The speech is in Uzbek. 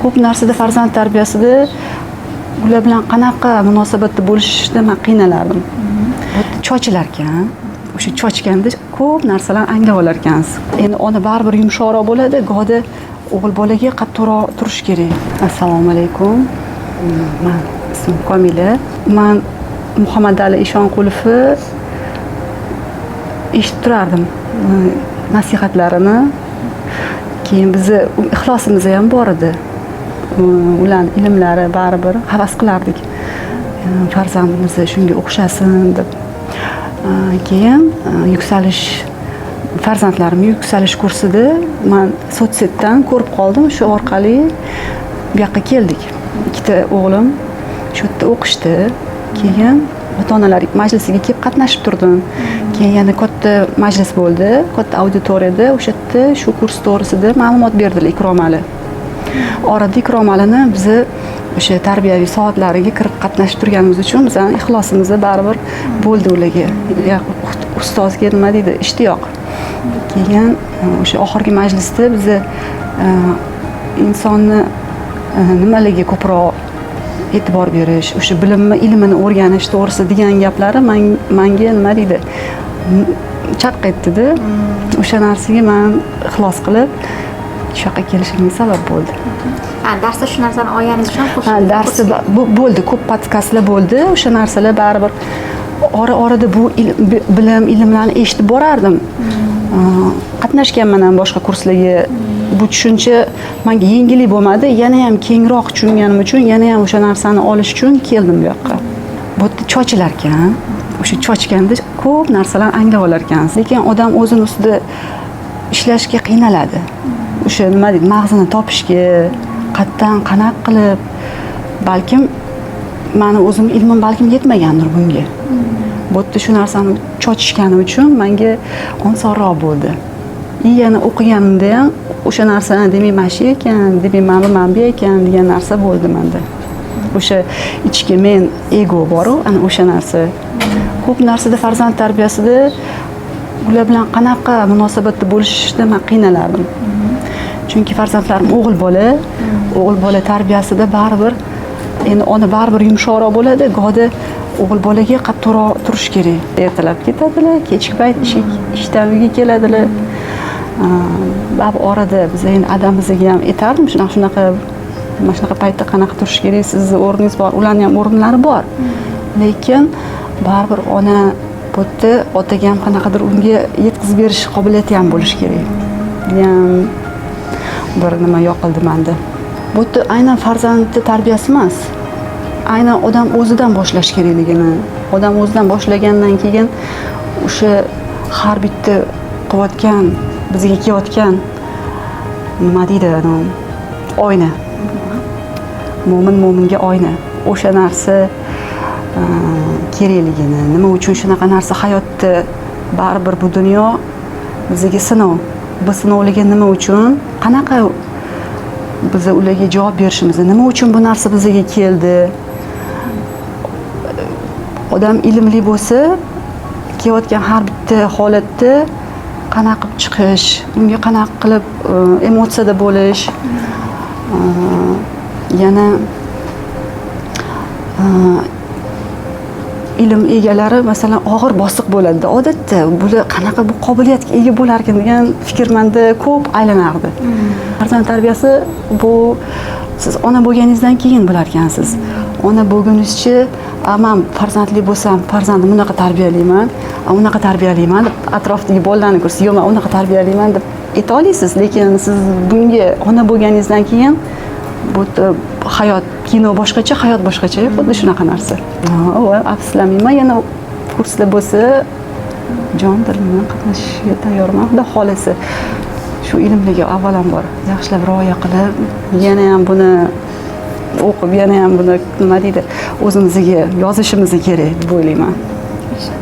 Ko'p narsada, farzand tarbiyasida ular bilan qanaqa munosabatda bo'lishda man qiynalardim. Chochilar ekan, o'sha chochganda ko'p narsalarni anglab olar ekansiz. Endi ona baribir yumshoqroq bo'ladi, gohida o'g'il bolaga qattiqroq turish kerak. Assalomu alaykum, man ismim Komila. Man Muhammadali Eshonqulovni eshitib turardim, nasihatlarini. Keyin bizni ixlosimiz ham bor edi, ularni ilmlari, baribir havas qilardik, farzandimiz shunga o'xshasin deb. Keyin yuksalish, farzandlarim yuksalish kursida man соцсеть dan ko'rib qoldim, shu orqali bu yoqqa keldik. Ikkita o'g'lim shu yerda o'qishdi. Keyin ota onalar majlisiga kelib qatnashib turdim. Keyin yana katta majlis bo'ldi, katta auditoriyada. O'sha yerda shu kurs to'g'risida ma'lumot berdilar. Ikromali orada, Ikromalini bizni o'sha tarbiyaviy soatlariga kirib qatnashib turganimiz uchun bizani ixlosimiz baribir bo'ldi ularga, ustozga, nima deydi, ishtiyoq. Keyin o'sha oxirgi majlisda biza insonni nimalarga ko'proq e'tibor berish, o'sha bilimni, ilmini o'rganish to'g'risida degan gaplari manga, nima deydi, chaq etdida. O'sha narsaga man ixlos qilib shu yoqqa kelishimga sabab bo'ldi. Ha, darsda shu narsani olganingiz uchun Ha, darsda bo'ldi, ko'p podkastlar bo'ldi. O'sha narsalar baribir ora orada bu bilim, ilmlarni eshitib borardim. Qatnashganman ham boshqa kurslarga. Bu tushuncha manga yengillik bo'lmadi, yana ham kengroq tushunganim uchun, yana ham o'sha narsani olish uchun keldim bu yoqqa. Bu yerda chochilar ekan, o'sha chochganda ko'p narsalarni anglab olar ekansiz. Lekin odam o'zini ustida ishlashga qiynaladi, o'sha, nima deydi, mag'zini topishga, qayerdan, qanaqa qilib. Balkim mani o'zim ilmim balkim yetmagandir bunga. Bu yerda shu narsani chochishgani uchun manga osonroq bo'ldi. И yana o'qiganimda ham o'sha narsani, demak, mana shu ekan, demak, mana bu ekan degan narsa bo'ldi manda. O'sha ichki men, ego boru, ana o'sha narsa. Ko'p narsada, farzand tarbiyasida ular bilan qanaqa munosabatda bo'lishda man qiynalardim, chunki farzandlarim o'g'il bola. O'g'il bola tarbiyasida baribir endi ona baribir yumshoqroq bo'ladi, gohida o'g'il bolaga qattiqroq turish kerak. Ertalab ketadilar, kechki payt ishdan uyga keladilar. Baribir orada biz endi adamizga ham aytardim, shunaqa shunaqa, mana shunaqa paytda qanaqa turish kerak, sizni o'rningiz bor, ularni ham o'rinlari bor, lekin baribir ona bu yerda otaga ham qanaqadir unga yetkazib berish qobiliyati ham bo'lishi kerak degan bir nima yoqildi manda. Bu yerda aynan farzandni tarbiyasi emas, aynan odam o'zidan boshlash kerakligini, odam o'zidan boshlagandan keyin o'sha har bitta qilayotgan, bizga kelayotgan, nima deydi, anavi oyna, mo'min mo'minga oyna, o'sha narsa kerakligini, nima uchun shunaqa narsa hayotda. Baribir bu dunyo bizga sinov. Bu sinovlarga nima uchun, qanaqa biz ularga javob berishimizni, nima uchun bu narsa bizga keldi. Odam ilmli bo'lsa, kelayotgan har bitta holatda qanaqa qilib chiqish, unga qanaqa qilib emotsiyada bo'lish, yana ilm egalari, masalan, og'ir bosiq bo'ladida odatda. Bular qanaqa bu qobiliyatga ega bo'larkan degan fikr manda ko'p aylanardi. Farzand tarbiyasi bu siz ona bo'lganingizdan keyin bilarkansiz. Ona bo'lgunizcha, "A, man farzandli bo'lsam, farzandimni bunaqa tarbiyalayman, a, unaqa tarbiyalayman" deb, atrofdagi bolalarni ko'rsa, "Yo'q, man unaqa tarbiyalayman" deb ayta olasiz. Lekin siz bunga ona bo'lganingizdan keyin bu yerda hayot, kino boshqacha, hayot boshqacha, xuddi shunaqa narsa. Va afsuslanmayman, yana kurslar bo'lsa, jon dilim bilan qatnashishga tayyorman, xudo xohlasa. Shu ilmlarga avvalambor yaxshilab rioya qilib, yana ham buni o'qib, yana ham buni, nima deydi, o'zimizga yozishimiz kerak deb o'ylayman. Yaxshi.